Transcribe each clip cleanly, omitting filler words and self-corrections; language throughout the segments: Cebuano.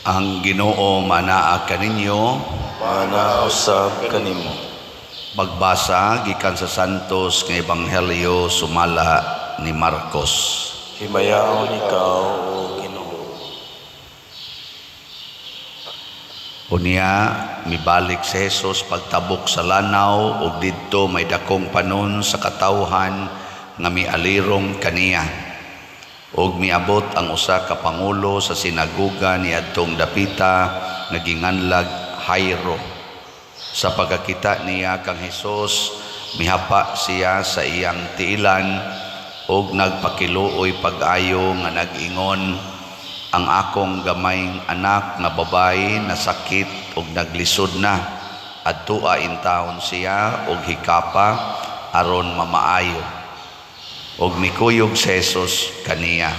Ang Ginoo manaa kaninyo. Maanaa usab kanimo. Pagbasa gikan sa Santos nga Ebanghelyo sumala ni Marcos. Himayaon ikaw, o Ginoo. Unya mibalik si Jesus pagtabok sa lanaw ug didto may dakong panon sa katawhan nga mialirong kaniya. Ug miabot ang usa ka pangulo sa sinagoga niadtong dapita nga ginganlag Jairo. Sa pagkakita niya kang Hesus, mihapa siya sa iyang tiilan ug nagpakiluoy pag-ayo nga nag-ingon, "Ang akong gamayng anak nga babayi nasakit ug naglisod na. Adtoa intawon siya ug hikapa aron mamaayo." Ug mikuyog si Jesus kaniya.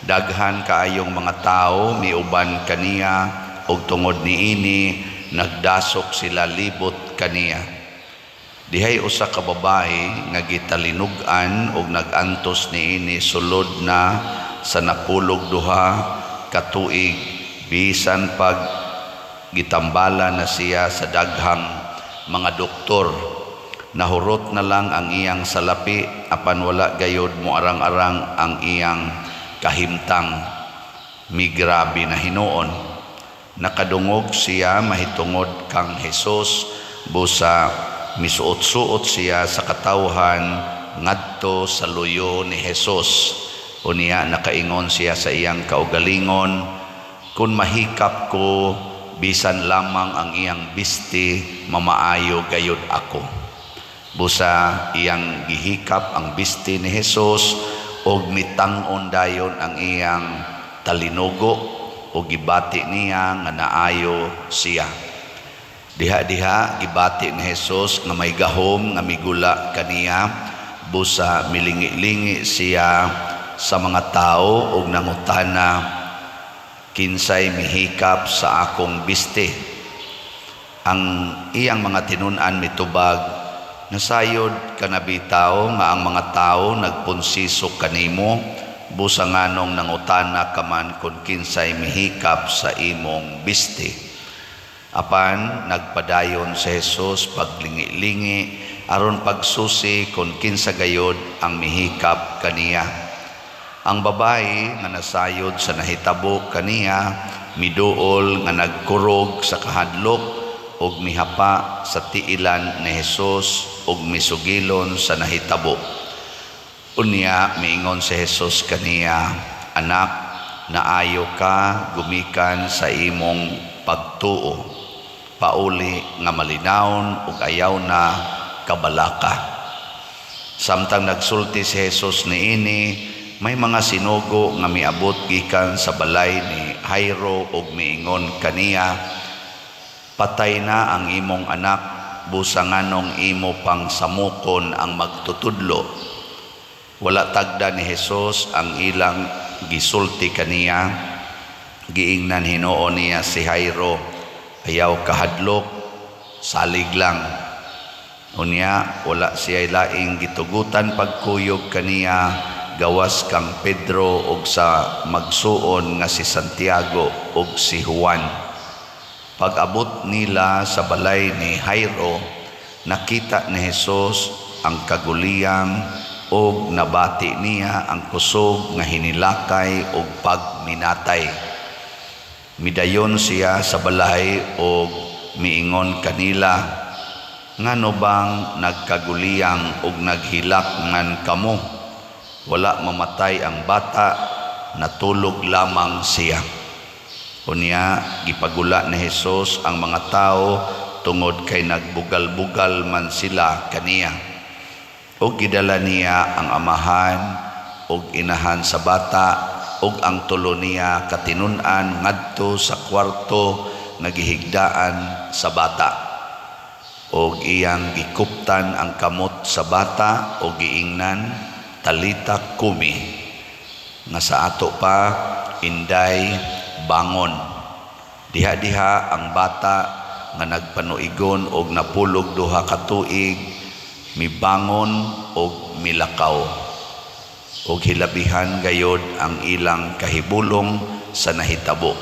Daghan kaayong mga tawo miuban kaniya ug tungod niini nagdasok sila libot kaniya. Dihay usa ka babayi nga gitalinug-an ug nag-antos niini sulod na sa 12 ka tuig, bisan pag gitambala na siya sa daghang mga doktor. Nahurot na lang ang iyang salapi apan wala gayod moarang-arang ang iyang kahimtang. Migrabe na hinuon. Nakadungog siya mahitungod kang Hesus, busa misuot-suot siya sa katawhan ngadto sa luyo ni Hesus. Unya nakaingon siya sa iyang kaugalingon, "Kung mahikap ko bisan lamang ang iyang bisti, mamaayo gayod ako." Busa iyang gihikap ang bisti ni Hesus ug mitang-on dayon ang iyang talinugo ug gibati niya nga naayo siya. Diha-diha gibati ni Hesus nga may gahom nga migula kaniya, busa milingi-lingi siya sa mga tao ug nangutana, "Kinsay mihikap sa akong bisti?" Ang iyang mga tinun-an mitubag, "Nasayod ka na bitaw nga ang mga tao nagpunsiso kanimo, busa nganong nangutana ka man kung kinsay mihikap sa imong bisti?" Apan nagpadayon si Jesus paglingi-lingi aron pagsusi kung kinsa gayod ang mihikap kaniya. Ang babayi nga nasayod sa nahitabo kaniya miduol nga nagkurog sa kahadlok ug mihapa sa tiilan ni Hesus ug misugilon sa nahitabo. Unya miingon si Hesus kaniya, "Anak, naayo ka gumikan sa imong pagtuo. Pauli nga malinawon ug ayaw na kabalaka." Samtang nagsulti si Hesus niini, may mga sinugo nga miabot gikan sa balay ni Jairo ug miingon kaniya, "Patay na ang imong anak, busa nganong imo pang samukon ang magtutudlo?" Wala tagda ni Hesus ang ilang gisulti kaniya. Giingnan hinuon niya si Jairo, "Ayaw kahadlok, salig lang." Unya wala siya laing gitugutan pagkuyog kaniya gawas kang Pedro ug sa magsuon nga si Santiago ug si Juan. Pag-abot nila sa balay ni Jairo, nakita ni Hesus ang kaguliyang ug nabati niya ang kusog nga hinilakay ug pagminatay. Midayon siya sa balay ug miingon kanila, "Ngano bang nagkaguliyang ug naghilak ngan kamo? Wala mamatay ang bata, natulog lamang siya." Unya gipagula ni Hesus ang mga tao tungod kay nagbugal-bugal man sila kaniya. Ug gidala niya ang amahan ug inahan sa bata ug ang tulo niya katinun-an ngadto sa kwarto nga gihigdaan sa bata. Ug iyang gikuptan ang kamot sa bata ug giingnan, "Talita kumi," nga sa ato pa, "Inday, bangon." Diha-diha ang bata nga nagpanuigon og 12 ka tuig mibangon og milakaw. Og hilabihan gayod ang ilang kahibulong sa nahitabo.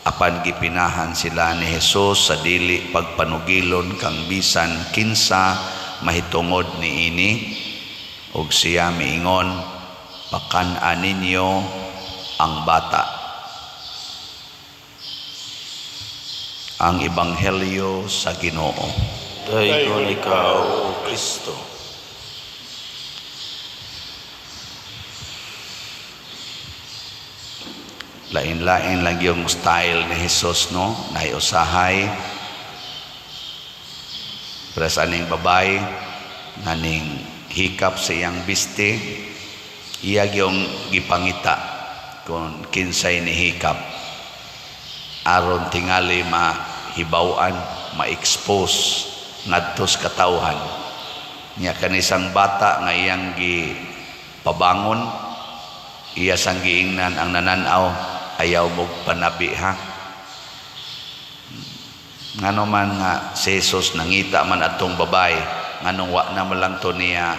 Apan gipinahan sila ni Jesus sa dili pagpanugilon kang bisan kinsa mahitungod niini, ug siya miingon, "Pakan-a ninyo ang bata." Ang Ebanghelyo sa Ginoo. Daygon ikaw, O Kristo. Lain-lain lang yung style ni Jesus, no? Nahiusahay. Pero sa aning babae, naning hikap sa iyang biste, iya yung gipangita kung kinsay ni hikap. Aron tingali mahibaw-an, ma-expose ngadto sa katawhan. Nya kanisang bata nga iyang gipabangon, iya sang giingnan ang nananaw, ayaw mog panabi ha. Ngano man nga si Jesus nangita man atong babae, nganong wa na man lang to niya,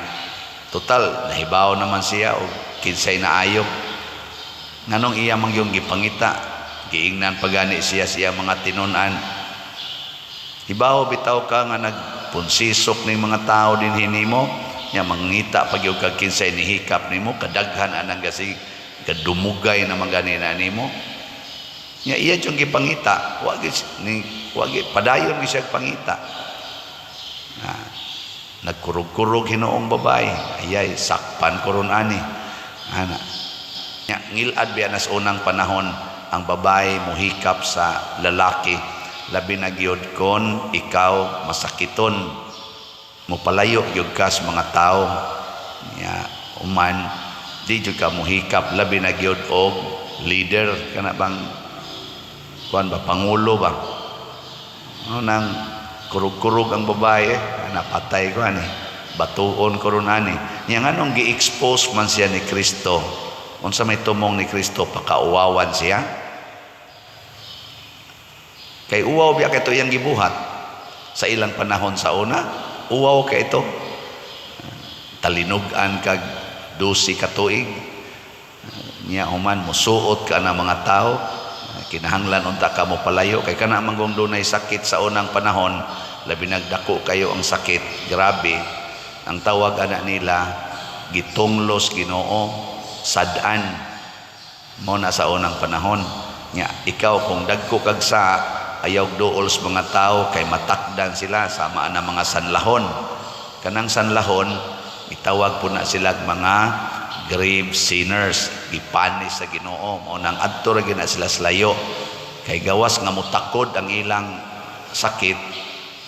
total nahibaw naman siya og kinsay naayo. Nganong iya man yung gipangita, giingnan pagani siya siya mga tinun-an. Hibaw bitaw ka nga nagpunsisok ning mga tao dinhi nimo, nya mangita pag yung kag kinsay nihikap nimo, kadaghan anang gasi kadumugay na man gani na nimo. Nya iya yung gipangita, wa gi ni wa gi padayon gi siya pangita. Na, nagkurog-kurog hinoong babae, ayay sakpan ko ron ani. Ana. Nya ngilad biya nas unang panahon ang babae muhikap sa lalaki, labi na gyud kon ikaw masakiton, mopalayo gyud ka sa mga tao. Nya uman di gyud ka muhikap, labi na gyud og leader kana bang kuan ba, pangulo ba. Ano nang kurug-kurug ang babae, napatay ko ani, batuon ko ron ani. Nya nganong gi-expose man siya ni Kristo? Unsa may tumong ni Kristo, pakauwawan siya? Kay uwaw biya kay ito iyang gibuhat sa ilang panahon sa una, uwaw kay ito. Talinugan kag 12 ka tuig. Nya human musuot ka na mga tao, kinahanglan unta ka mo palayo kay kana manggong dunay sakit sa unang panahon, labi nagdako kayo ang sakit, grabe. Ang tawag ana nila gitunglos Ginoo, sad-an mo na sa unang panahon. Nya ikaw kung dagko kag sa ayaw duol sa mga tao kay matakdan sila sama na mga sanlahon. Kanang sanlahon itawag po na sila mga grave sinners, gipanis sa Ginoo. Mao nang adto ra gina sila sa layo kay gawas nga mutakod ang ilang sakit,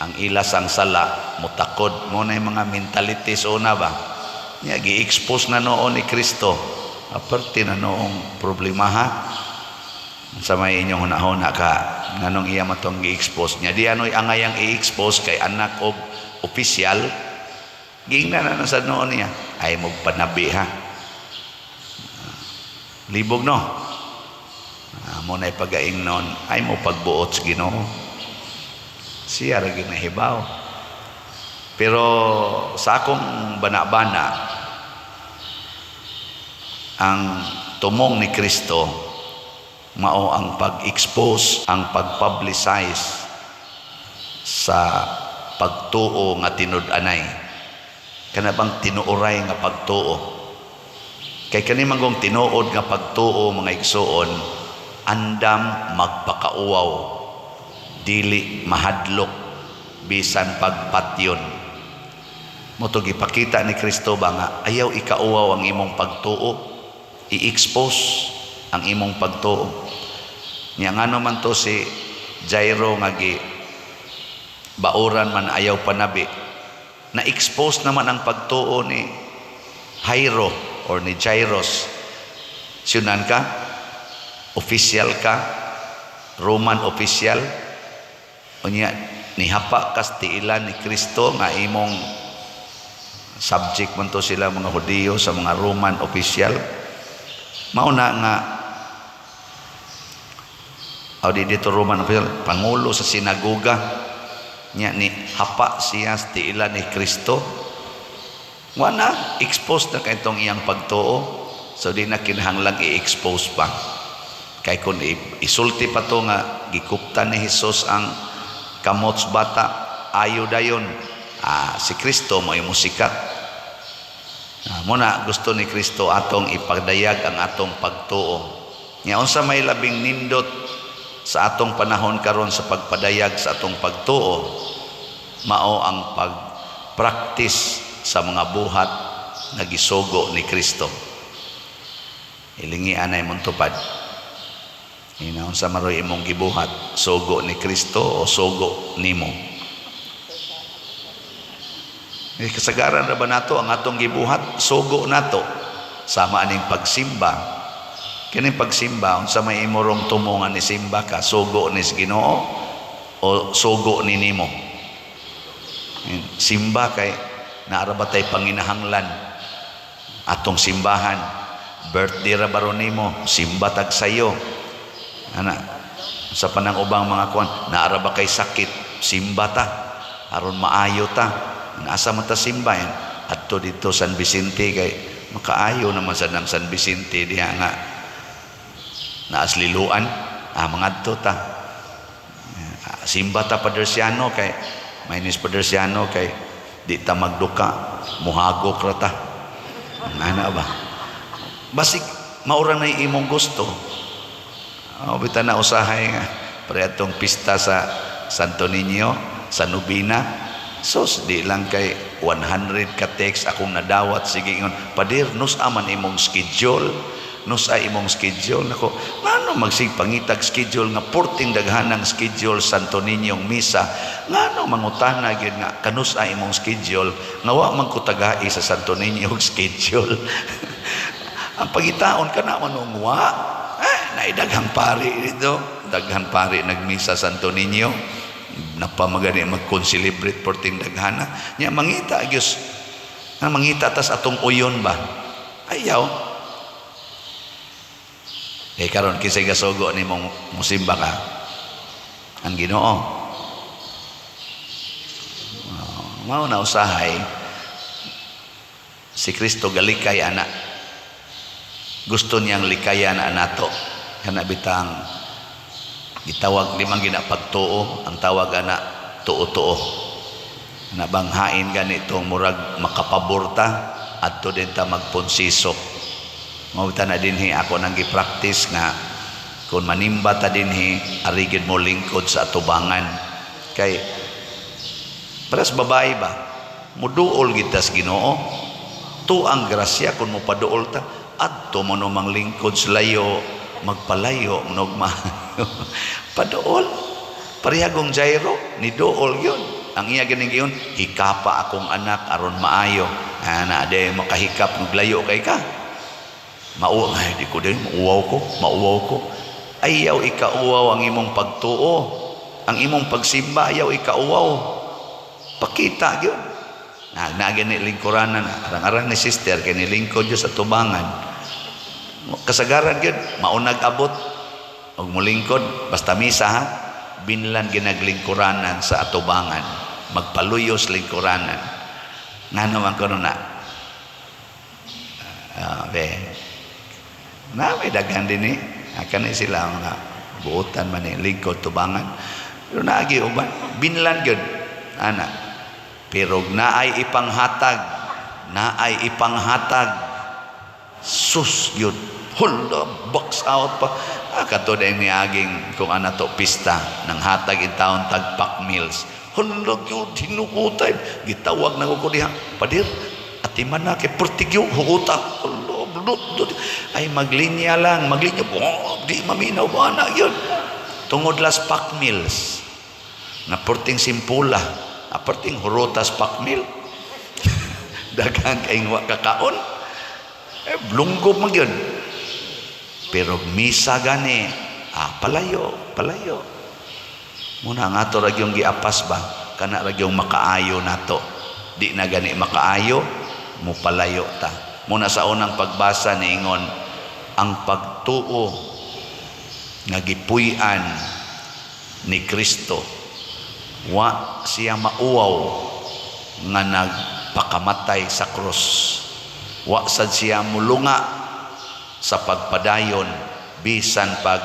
ang ilas ang sala mutakod. Mo na yung mga mentality sa una ba. Nya gi-expose na noon ni Kristo. Aparte na noong problema ha. Sa may inyong hunahuna ka nganong iya matong gi-expose niya. Di ano'y angayang i-expose kay anak og opisyal. Giingnan na na sa noon niya, ay magpanabi ha. Libog no. Mo na ipagaing noon, ay mo pagbuot sa Ginoo. Siya ra ginahibaw. Pero sa akong bana-bana, ang tumong ni Kristo mao ang pag-expose, ang pag-publicize sa pagtuo nga tinud-anay. Kana bang tinuoray nga pagtuo? Kay kani manggong tinuod nga pagtuo mga igsuon, andam magpakauwaw, dili mahadlok bisan pagpatyon. Mo to gipakita ni Kristo ba nga ayaw ikauwaw ang imong pagtuo, i-expose ang imong pagtuo. Nya ngano man to si Jairo nga gi bauran man ayaw panabi, na-expose naman ang pagtuo ni Jairo or ni Jairus. Siyunan ka, official ka, Roman official, unya nihapa kas tiilan ni Kristo nga imong subject man to sila mga Hudiyo sa mga Roman official. Mauna nga o di dito Roman official, pangulo sa sinagoga nya ni hapa siya sa tiilan ni Kristo. Wala, expose na kay itong iyang pagtuo. So di na kinahanglang i-expose pa. Kay kung isulti pa to nga gikuptan ni Hesus ang kamot sa bata, ayo dayon. Si Kristo mo musikat. Muna gusto ni Kristo atong ipadayag ang atong pagtuo. Nya unsa may labing nindot sa atong panahon karon sa pagpadayag sa atong pagtuo? Mao ang pagpraktis sa mga buhat nga gisugo ni Kristo. Ilingi anay mong tupad. Ina, unsa maroy imong gibuhat, sugo ni Kristo o sugo nimo? Eh, kasagaran ra ba nato ang atong gibuhat sugo nato? Sama aning pagsimba. Kining pagsimba, unsa may imorong tumo nga ni simba ka, sugo ni Ginoo o sugo ni nimo? Simba kay naara ba tay panginahanglan atong simbahan? Birthday ra baron nimo, simba tag sayo. Ana, sa panang ubang mga kuan, naara ba kay sakit, simba ta aron maayo ta. Asa man ta simba yan? Adto dito San Vicente kay makaayo naman sa nang San Vicente diha nga naas liluan, mangadto ta. Simba ta Padersiano kay mainis Padersiano kay di ta magduka, muhagok ra ta. Ana ba? Basig maura na imong gusto. O bita na usahay nga pre atong pista sa Santo Niño sa Nobina. Sos di lang kay 100 ka text akong nadawat, sige ingon, "Pader, nus aman imong schedule, nus ay imong schedule." Nako, ngano magsig pangitag schedule nga porting daghanang schedule Santo Niñong misa? Ngano mangutana gyud nga kanus ay imong schedule nga wa man ko tagai sa Santo Niño og schedule? Ang pagitaon ka na manong wa naidaghang pari dito, daghan pari nagmisa Santo Niño, napamagani mag-concelebrate porting daghana. Nya mangita gyud nga mangita tas atong uyon ba, ayaw. Eh karon, kinsay gasugo nimong musimba ka? Ang Ginoo. Oh, mao na usahay si Kristo galikay ana, gusto niyang likayan anato. Kana bitang gitawag limang gina pagtuo, ang tawag ana tuo-tuo na bang hain ganitong murag makapaborta adto din ta magponsisok. Mao ta na dinhi ako nang gi-practice nga kung manimba ta dinhi, arigid mo lingkod sa atubangan kay paras babae ba, muduol gid tas Ginoo to ang grasya. Kung mopaduol ta adto mo no mang lingkod sa layo, magpalayo nog paduol. Parehagong Jairo, ni duol yun ang iya ganing giyon, "Hikapa akong anak aron maayo." Ana de makahikap naglayo kay ka mauwaw. Ay, di ko din mauwaw ko, mauwaw ko. Ayaw ikauwaw ang imong pagtuo, ang imong pagsimba, ayaw ikauwaw. Pakita gyud na na gani lingkuranan, arang-arang ni sister kay nilingkod gyud sa tubangan. Kasagaran gyud maunag abot og mulingkod basta misa ha, binlan ginaglingkuranan sa atubangan, magpaluyos lingkuranan. Ngano man kuno na be na may daghan din eh kani sila mga buotan man ni lingkod tubangan, pero naagi uban binlan gyud ana. Pero naay ipanghatag, naay ipanghatag, sus gyud, hala, box out pa. Kato na niaging kung ana to pista nang hatag in taon tag pack meals. Hala gyud, hinukutay, gitawag na ko diha, "Padir, atiman na kay pertigyo hukuta." Hala, blut. Ay, maglinya lang, maglinya, oh, di maminaw ba na yun tungod las pack meals na perting simpula, perting hurutas pack meal, daghan kay wa kakaon eh, blunggob man gyud. Pero misa gani, palayo palayo muna. Ang ato ra gyung giapas ba, kana ra gyung makaayo nato. Di na gani makaayo, mo palayo ta muna. Sa unang pagbasa niingon ang pagtuo nga gipuy-an ni Kristo, wa siya mauwaw nga nagpakamatay sa krus, wa sad siya mulunga sa pagpadayon. Bisan pag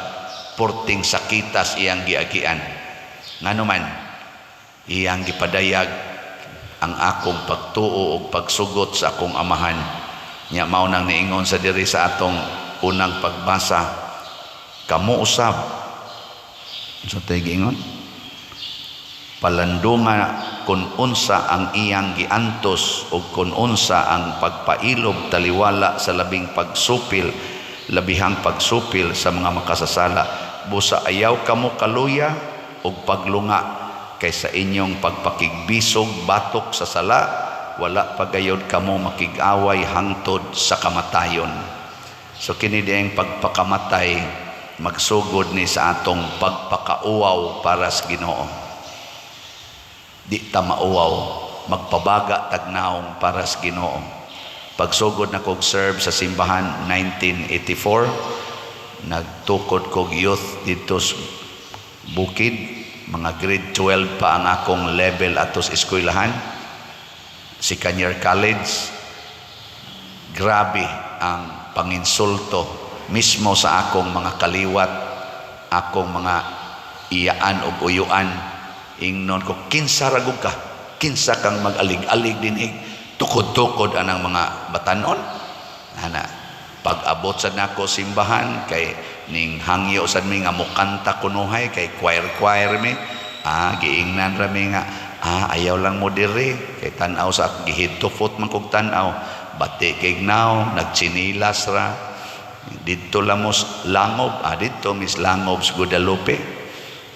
porting sakitas iyang giagian. Ngano man iyang gipadayag ang akong pagtuo ug pagsugot sa akong Amahan. Nya mao nang niingon sa diri sa atong unang pagbasa, kamo usab sa tay giingon, palandunga kun unsa ang iyang giantos ug kun unsa ang pagpailob taliwala sa labing pagsupil, labihang pagsupil sa mga makasasala. Busa ayaw kamo kaluya ug paglunga kay sa inyong pagpakigbisog batok sa sala, wala pagayod kamo makig-away hangtod sa kamatayon. So kini diyang pagpakamatay magsugod ni sa atong pagpakauwaw para sa Ginoo. Di ta mauwaw, magpabaga tagnaong para sa Ginoo. Pagsugod na kog serve sa simbahan 1984, nagtukod kog youth dito sa bukid, mga grade 12 pa ang akong level atos eskwelahan, second year college. Grabe ang panginsulto mismo sa akong mga kaliwat, akong mga iyaan o uyuan. Ingnon ko, "Kinsa ra gud ka? Kinsa kang mag-alig-alig dinhi? Tukod-tukod anang mga batanon." Ana, pag-abot sa nako simbahan, kay ning hangyo sad mi nga mukanta kunuhay kay choir-choir mi. Giingnan ra mi nga, "Ayaw lang mo diri," kay tan-aw sa gi-head to foot man kog tan-aw. Bati kay naw, nagtsinilas ra. Didto lang mo langob, didto mis langob sa Guadalupe.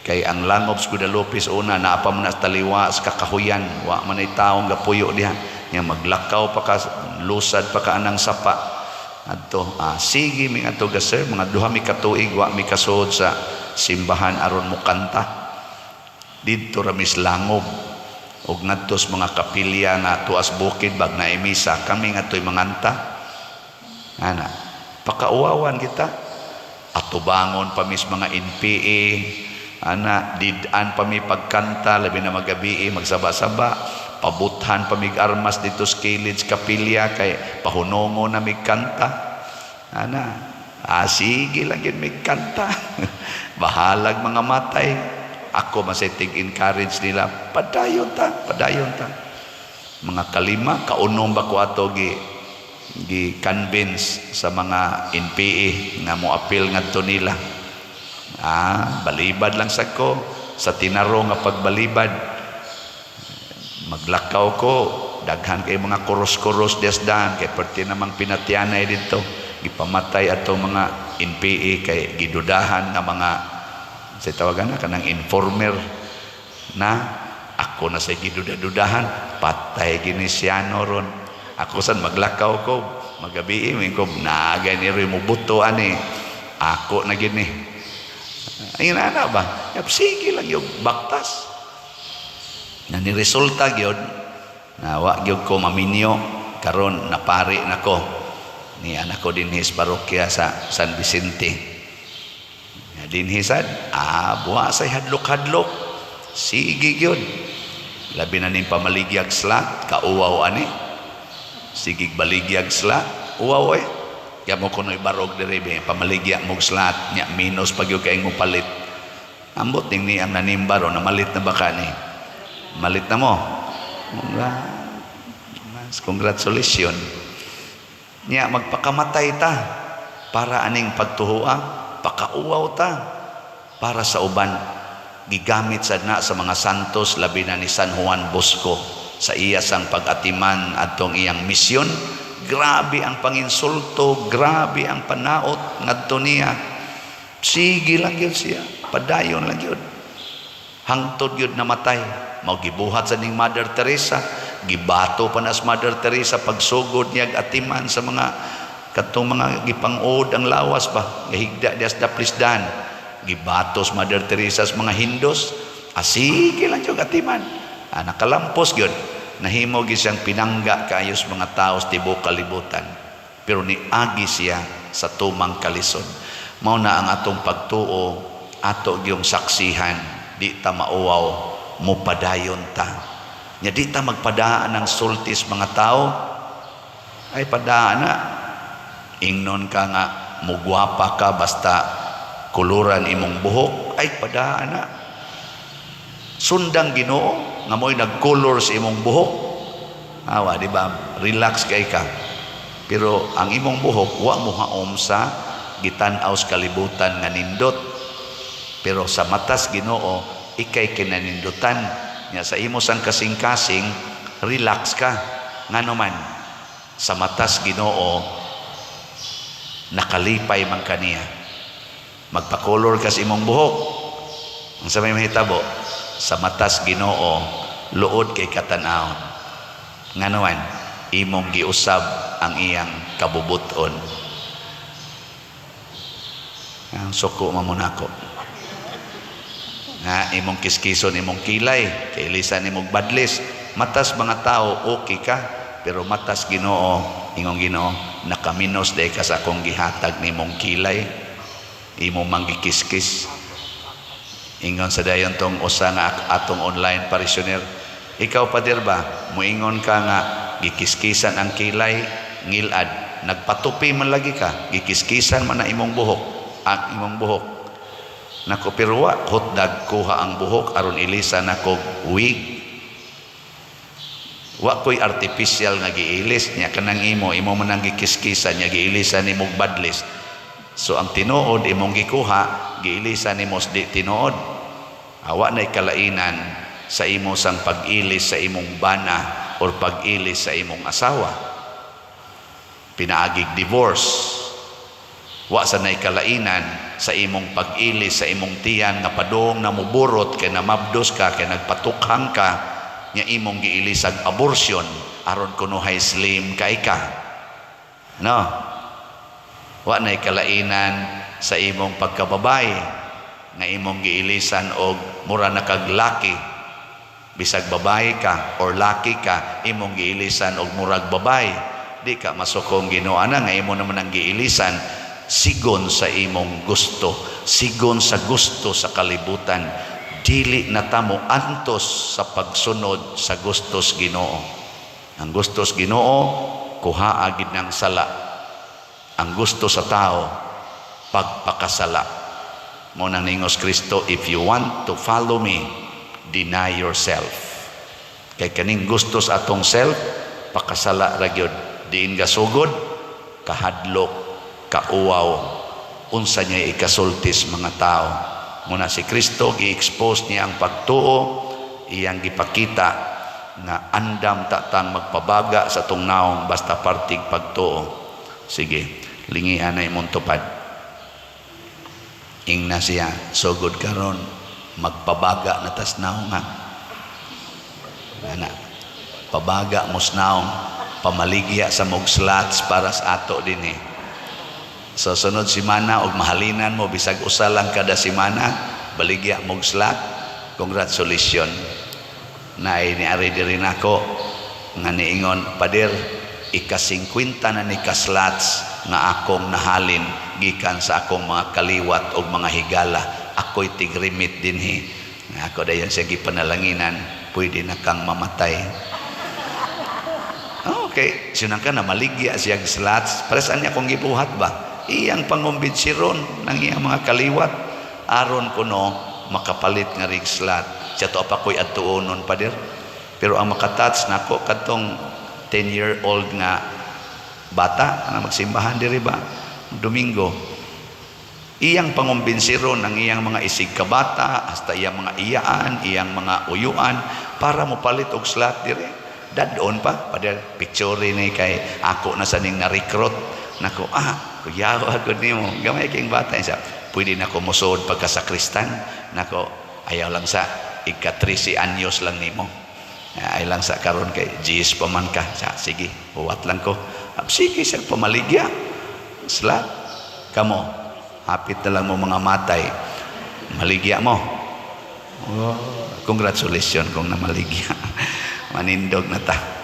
Kay ang langob sa Guadalupe sa una naa pa man na sa taliwa sa kakahuyan, wa man ay taong gapuyo diha. Nya maglakaw pa ka, lusad pa ka anang sapa. Adto, sige mi adto ga sir, mga 2 mi ka tuig wa mi kasuod sa simbahan aron mokanta. Didto ra mis langob. Og ngadto sa mga kapilya nga tuas bukid bag na misa kami ngadto'y manganta. Ana, pakauwawan kita. Atubangon pa mis mga NPA, ana, did-an pa mi pagkanta, labi na magabi, magsaba-saba, pabuthan pa mig armas dito sa kilid sa kapilya kay pahunongo na mig kanta. Ana, sige lang yun mig kanta. Bahalag mga matay. Ako masay tig-encourage nila, padayon ta, padayon ta. Mga kalima, kaunom ba ko ato gi convince sa mga NPA nga mo appeal ngadto nila. Balibad lang sa ko sa tinaro nga pagbalibad. Maglakaw ko, daghan kay mga kuros-kuros desdan kay perti namang pinatyanay didto. Gipamatay ato mga NPA kay gidudahan nga mga sa tawagan na kanang informer na ako na sa giduda-dudahan, patay gini siya ron. Ako san maglakaw ko, magabi ko naagay ni mo buto ani. Ako na gini. Ay na ba? Yap, sige lang yung baktas. Na ni resulta gyud na wa gyud ko maminyo, karon napari nako ni anak ko dinhi sa parokya sa San Vicente. Ya, dinhi sad, buwa say hadlok-hadlok. Sige gyud. Labi na ning pamaligyag slat, kauwaw ani. Sige baligyag slat, uwaw eh. Kaya mo kuno'y barog diri be, pamaligya mog slat, nya minus pag yun kay mo palit. Ambot ning ni ang nanimba ro, namalit na ba ka ni? Malit na mo. Congratulations. Nya magpakamatay ta para aning pagtuhua, pakauwaw ta para sa uban. Gigamit sad na sa mga santos, labi na ni San Juan Bosco sa iya sang pag-atiman atong iyang misyon. Grabe ang panginsulto, grabe ang panaot ngadto niya. Sige lang gyud siya, padayon lang gyud. Hangtod gyud namatay. Mao gibuhat sa ning Mother Teresa, gibato pa na sa Mother Teresa pagsugod niya atiman sa mga katong mga gipang-uod ang lawas ba, gahigda dias daplisdan. Gibato sa Mother Teresa sa mga Hindos. Sige lang gyud atiman. Nakalampos gyud. Nahimo gyud siyang pinangga kaayo sa mga tao sa tibuok kalibutan. Pero niagi siya sa tumang kalisod. Mao na ang atong pagtuo, ato gyung saksihan, di ta mauwaw, mupadayon ta. Nya di ta magpadaan ng sultis mga tao, ay padaan na. Ingnon ka nga mugwapa ka basta kuluran imong buhok, ay padaan na. Sundang Ginoo nga mo'y nagkolor sa imong buhok. Awa, di ba? Relax kay ka. Pero ang imong buhok wa mo haom sa gitan-aw sa kalibutan nga nindot. Pero sa matas Ginoo, ikay kinanindutan. Nya sa imo sang kasing-kasing, relax ka. Ngano man, sa matas Ginoo, nakalipay man kaniya. Magpakolor ka sa imong buhok. Ang sa may mahitabo, sa matas Ginoo, luod kay katan-awon. Ngano man, imong giusab ang iyang kabubuton. Ang suko mamunako. Nga imong kiskison imong kilay, kay ilisan imong badlis, matas mga tao okay ka, pero matas Ginoo, ingong Ginoo, nakaminos day ka sa akong gihatag nimong kilay, imong manggikiskis. Ingon sa dayon tong usa nga atong online parishioner, ikaw, pader ba, muingon ka nga gikiskisan ang kilay, ngilad, nagpatupi man lagi ka, gikiskisan man na imong buhok, ang imong buhok. Nako, pero wa hotdag kuha ang buhok aron ilisa nako wig. Wa ko'y artificial nga giilis niya. Kanang imo, imo man ang gikiskisan niya, giilisan nimo badlis. So ang tinuod imong gikuha, giilisan nimo di tinuod. Awa nay kalainan sa imo sang pag-ilis sa imong bana or pag-ilis sa imong asawa. Pinaagig divorce. Wa sa nay kalainan sa imong pag-ilis sa imong tiyan nga padung na muburot kay namabdos ka, kay nagpatukhang ka, nya imong giilisag abortion aron kunuhay slim kay ka. No? Wa nay kalainan sa imong pagkababay nga imong giilisan og mura na kag laki. Bisag babae ka or laki ka, imong giilisan og murag babae, di ka masukong Ginoo ana nga imo naman ang giilisan sigon sa imong gusto, sigon sa gusto sa kalibutan. Dili na ta mo antos sa pagsunod sa gustos Ginoo. Ang gustos Ginoo, kuhaa gid ng sala. Ang gusto sa tao, pagpakasala. Mo nang ningos Kristo, "If you want to follow me, deny yourself." Kay kaning gusto sa atong self, pakasala ra gyud. Diin gasugod, kahadlok, kauwaw, unsa niya ikasultis mga tao. Muna si Kristo, gi-expose niya ang pagtuo, iyang gipakita nga andam tatang magpabaga sa atong naong basta partig pagtuo. Sige, lingian na imong tupad. Ingna siya, "Sugod karon magpabaga na tas naong ha." Ana, pabaga mos naong, pamaligya sa mog slots para sa ato din eh. So sunod simana og mahalinan mo bisag usa lang kada simana, baligya mog slot, congratulations. Naay ni ari diri nako nga niingon, "Pader, ika-50 na ni ka slots nga akong nahalin gikan sa akong mga kaliwat og mga higala. Ako'y tigrimit dinhi." Nga ako dayon siya gipanalanginan, "Pwede na kang mamatay." Okay, sinang ka na maligya siya slots. Para saan niya kung gibuhat ba? Iyang pangumbinsiron ng iyang mga kaliwat aron kuno makapalit nga rig slot. Siya to pa ko'y adtuonon, pader. Pero ang makatouch nako kadtong 10-year-old nga bata nga magsimbahan diri ba Domingo. Iyang pangumbinsiron ang iyang mga isig kabata hasta iyang mga iyaan, iyang mga uyuan para mopalit og slot diri. Dadon pa, "Pader, picture ni kay ako na sa ning na-recruit nako." "Ah, kuyaw ako nimo, gamay king bata." Siya, "Pwede na ko mosuod pagkasakristan nako." "Ayaw lang sa ika 13 anyos lang nimo. Ay lang sa karon kay GS pa man ka." Sa, "Sige, huwat lang ko." Ah, sige siya pamaligya slot. Kamo, hapit na lang mo mga matay, maligya mo. Oh, congratulations kung namaligya. Manindog na ta.